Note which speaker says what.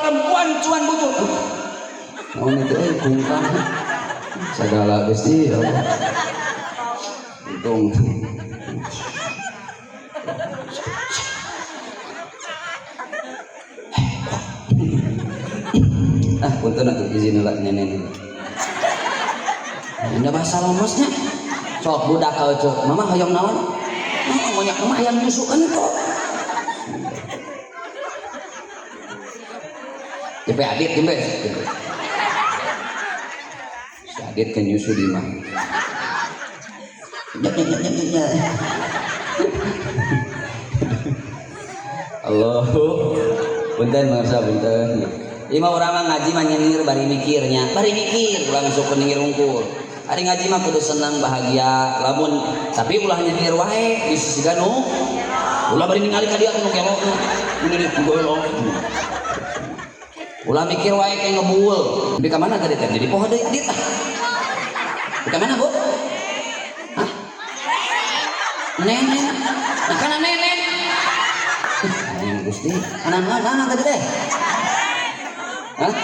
Speaker 1: Perempuan cuman butuh. Naon itu euy kungkang. Segala Gusti ya Allah. Untung. Ah, punten atuh izin heula nenen. Anda bahasa lomosnya. Sok budak ka mama hoyong naon? Mama monyak mama hayang nyusu ento. Jempe Adit jempe. Si Adit kan nyusu di imah. Nyek nyek nyek nyek nyek. Allahu punten mangsa punten. Ima urang mah ngaji mah nyengir bari mikirnya, bari mikir ulah masuk ke nyengir unggul. Ari ngaji mah kudu senang bahagia, lamun tapi ulah nyengir wae bisi siga nu ulah bari ningali ka dia nu gelo nu ini gelo. Ulah mikir wae kayak ngebul. Di ka mana tadi teh? Jadi poho deui Adit ah. Di ka mana, Bu? Hah? Nenen. Nah kana nenen. Nenen Gusti. Kana mana tadi teh? Hah?